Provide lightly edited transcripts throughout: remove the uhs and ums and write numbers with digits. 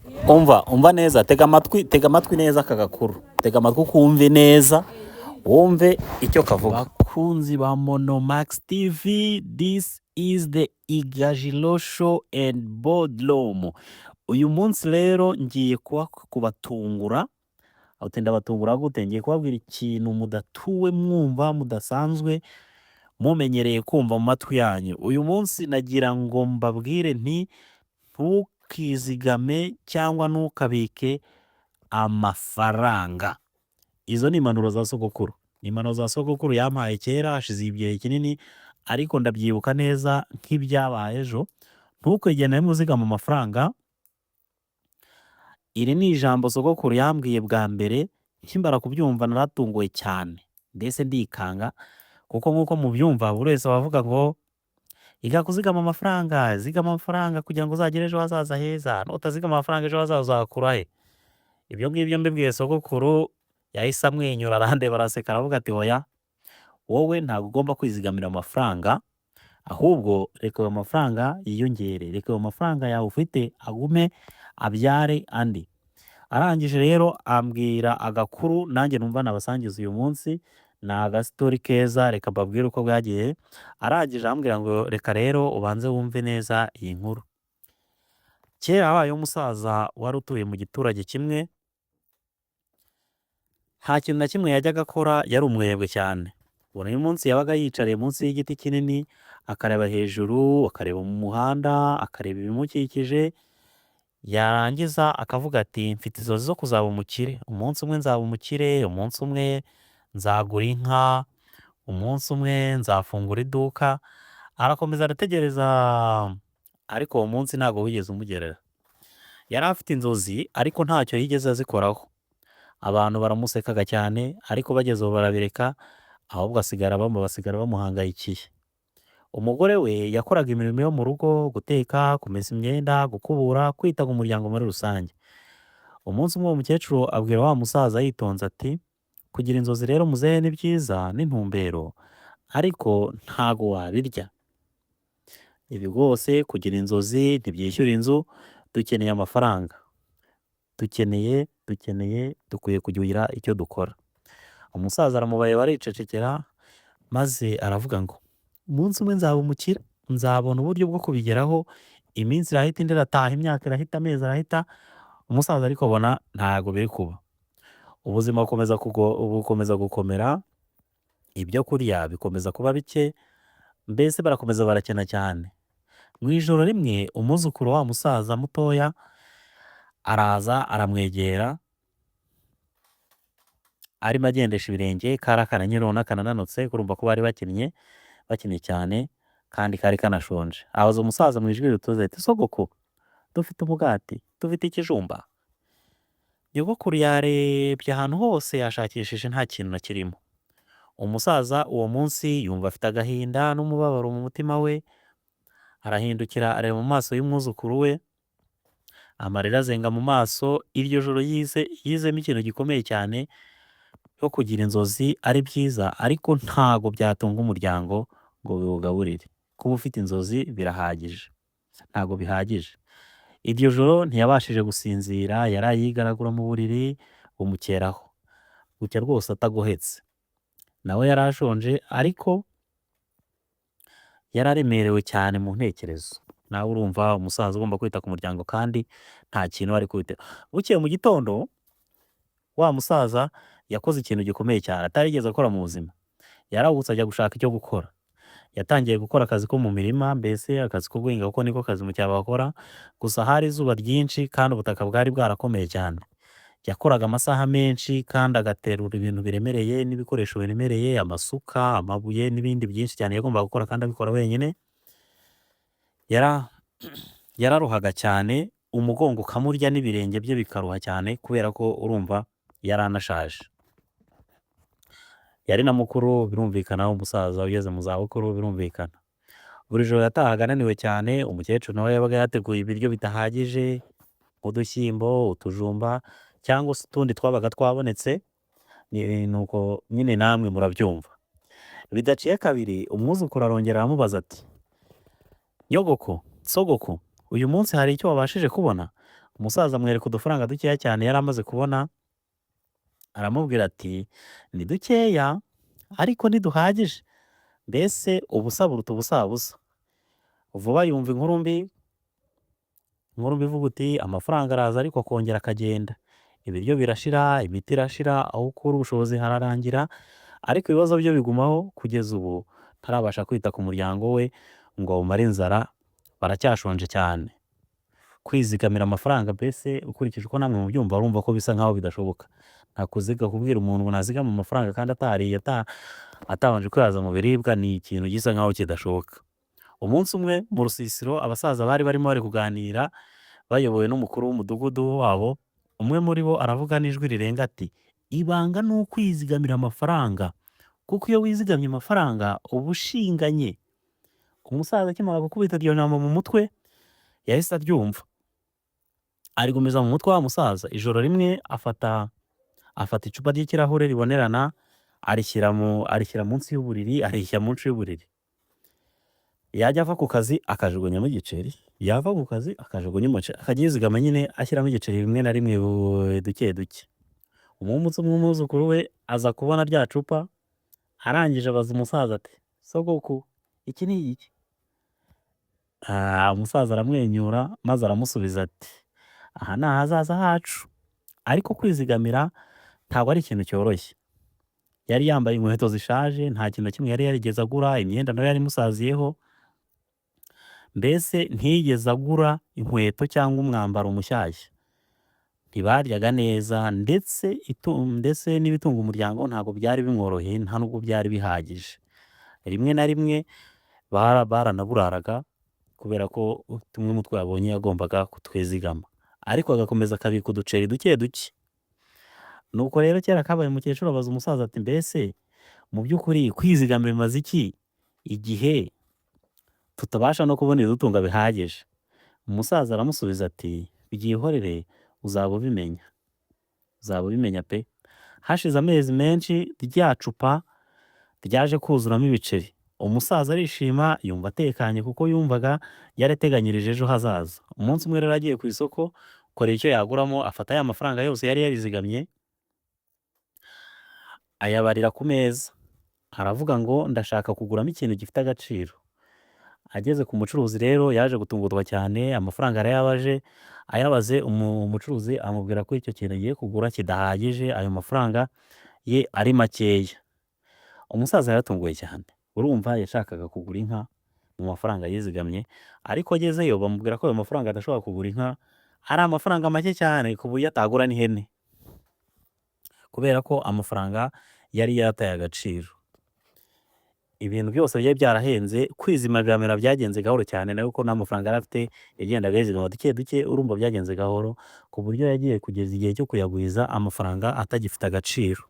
Umva, umva neza, tega amatwi, tega amatwi neza aka gakuru, tega amatwi ukumve neza, wumve icyo kavuga. Bakunzi ba Monomax TV, this is the Igajiro Show and Boardroom. Uyu munsi rero ngiye kubatungura. Uti ndabatungura gute? Ngiye kubabwira ikintu mudatuwe mwumva, mudasanzwe mumenyereye kumva mu matwi yanyu. Uyu munsi nagira ngo mbabwire nti ntukizigame cyangwa ntukabike amafaranga. Izo ni impanuro za sogokuru, ni impanuro za sogokuru yampaye kera, hashize igihe kinini, ariko ndabyibuka neza nk'ibyabaye ejo. Ntukigere na rimwe uzigama amafaranga. Iri ni ijambo sogokuru yambwiye bwa mbere, nkimara kubyumva naratunguwe cyane, mbese ndikanga, kuko nk'uko mubyumva buri wese aba avuga ngo iga kuzigama amafaranga, zigama amafaranga kugira ngo uzagire ejo hazaza heza, nutazigama amafaranga ejo hazaza uzahakura he? Ibyo ngibyo mbibwiye sogokuru yahise amwenyura, arandeba, araseka, aravuga ati hoya, wowe ntabwo ugomba kwizigamira amafaranga, ahubwo reka ayo mafaranga yiyongere, reka ayo mafaranga yawe ufite agume abyare andi. Arangije rero ambwira agakuru nanjye numva nabasangiza uyu munsi, ni agasitori keza, reka mbabwire uko bwagiye. Arangije arambwira ngo reka rero ubanze wumve neza iyi nkuru. Kera habayeho umusaza wari utuye mu giturage kimwe, nta kintu na kimwe yajyaga akora, yari umwebwe cyane. Buri munsi yabaga yiyicariye munsi y'igiti kinini, akareba hejuru, akareba mu muhanda, akareba ibimukikije, yarangiza akavuga ati mfite inzozi zo kuzaba umukire, umunsi umwe nzaba umukire, umunsi umwe nzagura inka, umunsi umwe nzafungura iduka. Arakomeza arategereza, ariko uwo munsi ntabwo wigeze umugerera. Yari afite inzozi ariko ntacyo yigeze azikoraho. Abantu baramusekaga cyane, ariko bageze aho barabireka, ahubwo asigara basigara bamuhangayikiye. Umugore we yakoraga imirimo yo mu rugo: guteka, kumesa imyenda, gukubura, kwita ku muryango muri rusange. Umunsi umwe uwo mukecuru abwira wa musaza yitonze ati kugira inzozi rero muzehe ni byiza n'intumbero, ariko ntago wabirya. Ibi rwose kugira inzozi ntibyishyura inzu, dukeneye amafaranga, dukeneye dukwiye kugira icyo dukora. Umusaza aramubareba aricecekera, maze aravuga ngo umunsi umwe nzaba umukire, nzabona uburyo bwo kubigeraho. Iminsi irahita, indi irataha, imyaka irahita, amezi arahita, umusaza ariko abona ntabwo biri kuba. Ubuzima bukomeza gukomera, ibyo kurya bikomeza kuba bike, mbese barakomeza barakena cyane. Mu ijoro rimwe umwuzukuru wa musaza mutoya araza aramwegera, arimo agendesha ibirenge, kari akana nyine ubona kananutse, urumva ko bari bakinnye, bakinnye cyane kandi kari kanashonje. Abaza umusaza mu ijwi rituje ati sogoko, dufite umugati, dufite ikijumba? Nyogokuru yarebye ahantu hose, yashakishije, nta kintu na kirimo. Umusaza uwo munsi yumva afite agahinda n'umubabaro mu mutima we, arahindukira areba mu maso y'umwuzukuru we, amarira azenga mu maso. Iryo joro yizemo ikintu gikomeye cyane, ko kugira inzozi ari byiza ariko ntago byatunga umuryango ngo biwugaburire. Kuba ufite inzozi birahagije, ntago bihagije. Iryo joro ntiyabashije gusinzira, yaraye yigaragura mu buriri bumukeraho, bucya rwose atagohetse. Nawe yari ashonje ariko yari aremerewe cyane mu ntekerezo. Nawe urumva umusaza ugomba kwita ku muryango kandi nta kintu ari kubitera. Bukeye mu gitondo wa musaza yakoze ikintu gikomeye cyane atarigeze akora mu buzima. Yarahubutse ajya gushaka icyo gukora. Yatangiye gukora akazi ko mu mirima, mbese akazi ko guhinga, kuko niko kazi mu cyaro bakora, gusa hari izuba ryinshi kandi ubutaka bwari bwarakomeye cyane. Yakoraga amasaha menshi kandi agaterura ibintu biremereye n'ibikoresho biremereye, amasuka, amabuye n'ibindi byinshi cyane yagombaga gukora kandi abikora wenyine. Yararuhaga cyane, umugongo ukamurya n'ibirenge bye bikaruha cyane, kubera ko urumva yari anashaje. Yari na mukuru birumvikana, umusaza ugeze mu zabukuru birumvikana. Buri joro yatahaga ananiwe cyane, umukecuru nawe yabaga yateguye ibiryo bidahagije, nk'udushyimbo, utujumba cyangwa se utundi twabaga twabonetse, nuko nyine namwe murabyumva. Bidaciye kabiri umwuzukuru arongera aramubaza ati nyogoko, sogoko, uyu munsi hari icyo wabashije kubona? Umusaza amwereka udufaranga dukeya cyane yari amaze kubona, aramubwira ati ni dukeya ariko ntiduhagije, mbese ubusa buruta ubusabusa. Vuba yumva inkuru mbi, inkuru mbi ivuga uti amafaranga araza ariko akongera akagenda, ibiryo birashira, imiti irashira, aho ukura ubushobozi hararangira, ariko ibibazo byo bigumaho kugeza ubu ntarabasha kwita ku muryango we ngo awumare inzara, baracyashonje cyane. Kwizigamira amafaranga mbese ukurikije uko namwe mubyumva urumva ko bisa nkaho bidashoboka, nta kuziga kubwira umuntu ngo nazigame amafaranga kandi atariye atabanje kwihaza mu biribwa ni ikintu gisa nkaho kidashoboka. Umunsi umwe mu rusisiro abasaza bari barimo bari kuganira bayobowe n'umukuru w'umudugudu wabo, umwe muri bo aravuga n'ijwi rirenga ati ibanga ni ukwizigamira amafaranga kuko iyo wizigamye amafaranga uba ushinganye. Umusaza akimara gukubita iryo jambo mu mutwe yahise aryumva, arigumiza mu mutwe wa musaza. Ijoro rimwe afata icupa ry'ikirahure ribonerana arishyira munsi y'uburiri, arishyira munsi y'uburiri. Yajya ava ku kazi akajugunyamo igiceri, yava ku kazi akajugunyamo umuceri, akajya yizigama nyine ashyiramo igiceri rimwe na rimwe duke duke. Umunsi umwe umwuzukuru we aza kubona rya cupa, arangije abaza umusaza ati sogoku iki ni igiki? Umusaza aramwenyura maze aramusubiza ati aha ni ahazaza hacu, ariko kwizigamira ntabwo ari ikintu cyoroshye. Yari yambaye inkweto zishaje, nta kintu na kimwe yari yarigeze agura, imyenda nayo yari imusaziyeho, mbese ntiyigeze agura inkweto cyangwa umwambaro mushyashya. Ntibaryaga neza ndetse ndetse n'ibitunga umuryango ntabwo byari bimworoheye nta nubwo byari bihagije. Rimwe na rimwe baranaburaraga kubera ko tumwe mu two yabonye yagombaga kutwizigama, ariko agakomeza akabika uduceri duke duke. Nuko rero kera kabaye umukecuru abaza umusaza ati mbese mu by'ukuri kwizigama bimaze iki igihe tutabasha no kubona ibidutunga bihagije? Umusaza aramusubiza ati byihorere uzaba ubimenya, uzaba ubimenya pe. Hashize amezi menshi rya cupa ryaje kuzuramo ibiceri, umusaza arishima yumva atekanye kuko yumvaga yarateganyirije ejo hazaza. Umunsi umwe rero agiye ku isoko kureba icyo yaguramo, afata ya mafaranga yose yari yarizigamye ayabarira ku meza, aravuga ngo ndashaka kuguramo ikintu gifite agaciro. Ageze ku mucuruzi rero yaje gutungurwa cyane, amafaranga yarayabaje, ayabaze umucuruzi amubwira ko icyo kintu agiye kugura kidahagije, ayo mafaranga ye ari makeya. Umusaza yaratunguwe cyane, urumva yashakaga kugura inka mu mafaranga yizigamye, ariko agezeyo bamubwira ko ayo mafaranga adashobora kugura inka, ari amafaranga make cyane ku buryo atagura n'ihene, kubera ko amafaranga yari yarataye agaciro. Ibintu byose byari byarahenze, kwizigamira byagenze gahoro cyane nawe kuko nta mafaranga yari afite, yagendaga yizigama duke duke, urumva byagenze gahoro ku buryo yagiye kugeza igihe cyo kuyagwiza amafaranga atagifite agaciro.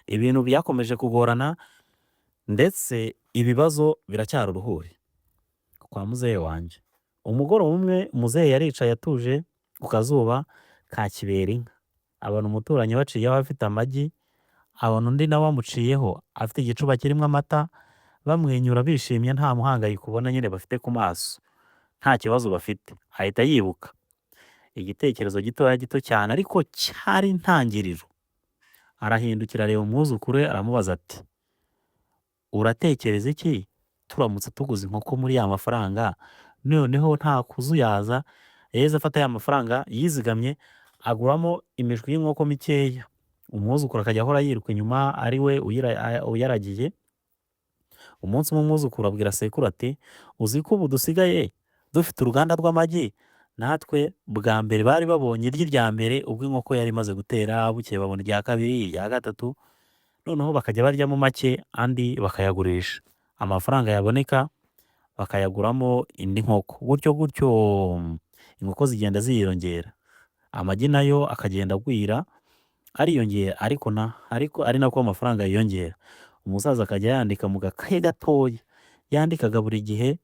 Ibintu byakomeje kugorana ndetse ibibazo biracyari uruhuri kwa muzehe wanjye. Umugoroba umwe muzehe yaricaye atuje ku kazuba ka kiberinka, abona umuturanyi baciyeho afite amagi, abona undi nawe amuciyeho afite igicuba kirimo amata, bamwenyura bishimye nta muhangayiko ubona nyine bafite ku maso, nta kibazo bafite. Ahita yibuka igitekerezo gitoya gito cyane ariko cyari intangiriro. Arahindukira areba umwuzukuru we aramubaza ati uratekereza iki turamutse tuguze inkoko muri ya mafaranga, noneho nta kuzuyaza yahise afata ya mafaranga yizigamye aguramo imishwi y'inkoko mikeya, umwuzukuru akajya ahora yiruka inyuma ari we uyaragiye. Umunsi umwe umwuzukuru abwira sekuru ati uzi ko ubu dusigaye dufite uruganda rw'amagi? Natwe bwa mbere bari babonye igi rya mbere ubwo inkoko yari imaze gutera, bukeye babona irya kabiri, irya gatatu, noneho bakajya baryamo make andi bakayagurisha, amafaranga yaboneka bakayaguramo indi nkoko, gutyo gutyo inkoko zigenda ziyongera, amagi nayo akagenda agwira ariyongera ariko ariko ari nako amafaranga yiyongera. Umusaza akajya yandika mu gakaye gatoya, yandikaga buri gihe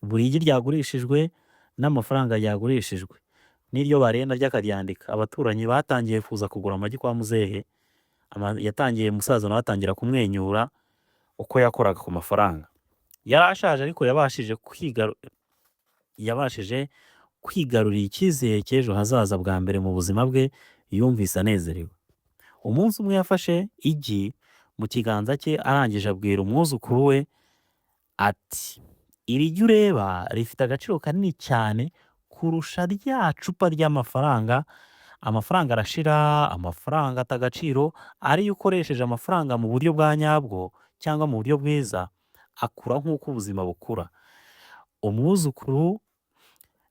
buri gi ryagurishijwe n'amafaranga ryagurishijwe n'iryo bariye naryo akaryandika. Abaturanyi batangiye kuza kugura amagi kwa muzehe, yatangiye umusaza nawe atangira kumwenyura uko yakoraga ku mafaranga. Yari ashaje ariko yabashije kwigarurira icyizere cy'ejo hazaza bwa mbere mu buzima bwe, yumvise anezerewe. Umunsi umwe yafashe igi mu kiganza cye, arangije abwira umwuzukuru we ati: "Iri gi ureba rifite agaciro kanini cyane kurusha rya cupa ry'amafaranga. Amafaranga arashira, amafaranga ata agaciro, ariyo ukoresheje amafaranga mu buryo bwa nyabwo cyangwa mu buryo bwiza, akura nk'uko ubuzima bukura." Umwuzukuru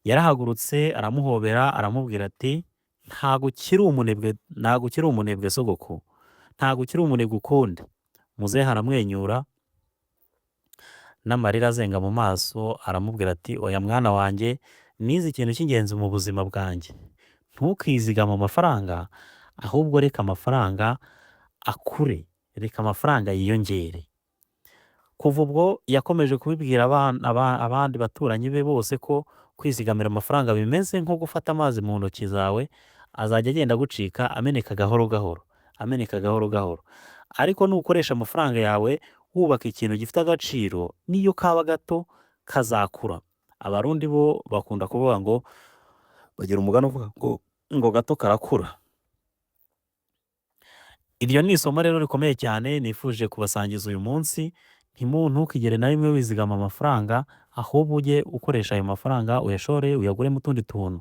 yarahagurutse, aramuhobera, aramubwira ati: "Ntabwo ukiri umunebwe, ntabwo ukiri umunebwe sogoko, ntabwo ukiri umunebwe ukundi." Muzehe aramwenyura n'amarira azenga mu maso, aramubwira ati: "Oya mwana wanjye, nize ikintu cy'ingenzi mu buzima bwanjye: ntukizigame amafaranga, ahubwo reka amafaranga akure, reka amafaranga yiyongere." Kuva ubwo yakomeje kubibwira abandi baturanyi be bose ko kwizigamira amafaranga bimeze nko gufata amazi mu ntoki zawe, azajya agenda agucika, ameneka gahoro gahoro, ameneka gahoro gahoro. Ariko nukoresha amafaranga yawe wubaka ikintu gifite agaciro, n'iyo kaba gato kazakura. Abarundi bo bakunda kuvuga ngo, bagira umugani uvuga ngo gato karakura. Iryo ni isomo rero rikomeye cyane nifuje kubasangiza uyu munsi. Ntukigere na rimwe wizigama amafaranga, ahubwo ujye ukoresha ayo mafaranga, uyashore, uyaguremo utundi tuntu.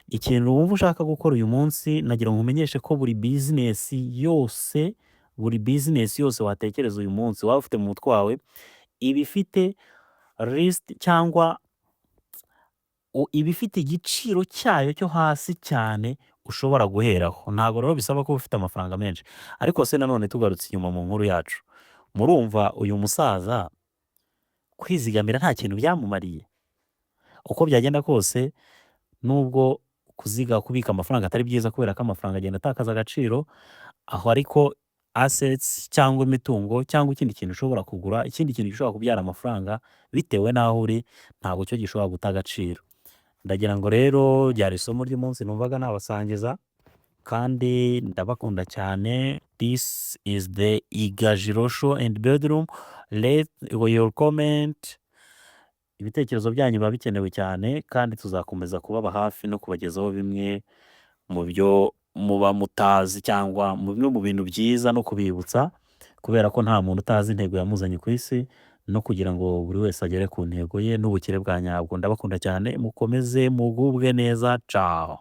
Ikintu wumva ushaka gukora uyu munsi, nagira ngo nkumenyeshe ko buri business yose, buri business yose watekereza uyu munsi, waba ufite mu mutwe wawe, iba ifite least cyangwa iba ifite igiciro cyayo cyo hasi cyane ushobora guheraho. Ntabwo rero bisaba kuba ufite amafaranga menshi. Ariko se nanone tugarutse inyuma mu nkuru yacu, murumva uyu musaza kwizigamira nta kintu byamumariye? Uko byagenda kose, nubwo kubika amafaranga atari byiza kubera ko amafaranga agenda atakaza agaciro aho, ariko assets cyangwa imitungo cyangwa ikindi kintu ushobora kugura, ikindi kintu gishobora kubyara amafaranga bitewe n'aho uri, ntabwo cyo gishobora guta agaciro. Ndagira ngo rero ryari isomo ry'umunsi numvaga nabasangiza, kandi ndabakunda cyane. This is the Igajiro Show and Bedroom. Let your comment, ibitekerezo byanyu biba bikenewe cyane, kandi tuzakomeza kubaba hafi no kubagezaho bimwe mu byo muba mutazi cyangwa bimwe mu bintu byiza, no kubibutsa, kubera ko nta muntu utazi intego yamuzanye ku isi, no kugira ngo buri wese agere ku ntego ye n'ubukire bwa nyabwo. Ndabakunda cyane, mukomeze mugubwe neza, ciao.